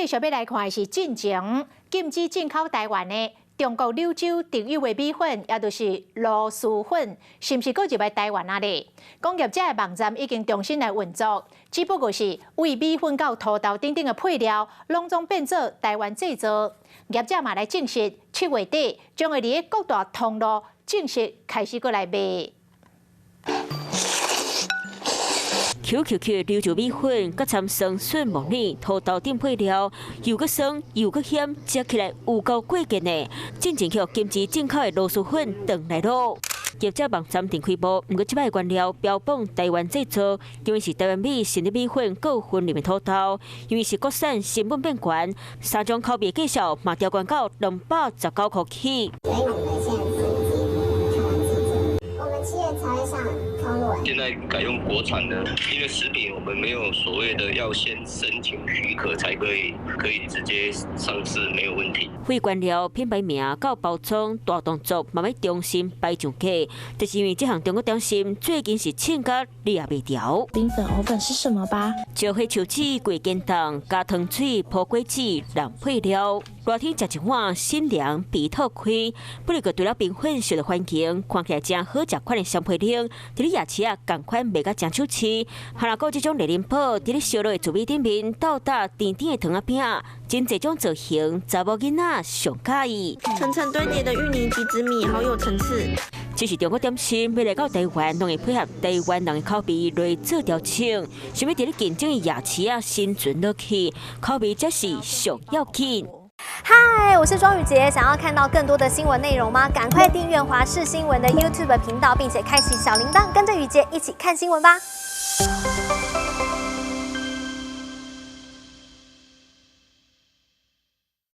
續欲來看的是進前禁止進口台灣的中國柳州特有的米粉，也就是螺螄粉，是毋是閣入來台灣啊咧？講業者的網站已經重新來運作，只不過是為米粉到土豆等等的配料，攏總變做台灣製造。業者嘛來證實，7月底將會佇各大通路正式開始閣來賣。 Q Q Q 柳州米粉，閣摻酸筍、木耳、土豆等配料，又閣酸又閣鹹，食起來有夠過癮的。進前予禁止進口的螺螄粉轉來囉。業者網站重開幕，毋過這擺原料標榜台灣製造，因為是台灣米、新的米粉、閣有訓練的土豆，因為是國產，成本變懸，三種口味介紹嘛調懸到219塊起。我們7月才會上通路。現在改用國產的，因為食品我們沒有所謂的要先申請許可才可以直接上市，沒有問題。廢原料、品牌名到包裝大動作，嘛欲重新擺上架，就是因為這項中國點心最近是凊甲掠袂牢。冰粉、藕粉是什麼吧？石火樹脂、過肩凍、加糖水、鋪果子、人配料，熱天食一碗，心涼鼻透開。不過除了冰粉受到歡迎，看起來誠好食款的雙皮奶，佇咧夜市仔仝款賣甲誠手市。哈若閣這種麗珍寶，佇咧燒肉的滋味頂面倒搭甜甜的糖仔餅，真濟種造型，查某囡仔上佮意。層層堆疊的芋泥及紫米，好有層次。這是中國點心，欲來到台灣，攏會配合台灣人的口味來做調整。想欲佇咧競爭的夜市仔生存落去，口味才是上要緊。嗨，我是莊宇傑，想要看到更多的新聞內容嗎？趕快訂閱華視新聞的 YouTube 頻道，並且開啟小鈴鐺，跟着宇傑一起看新聞吧。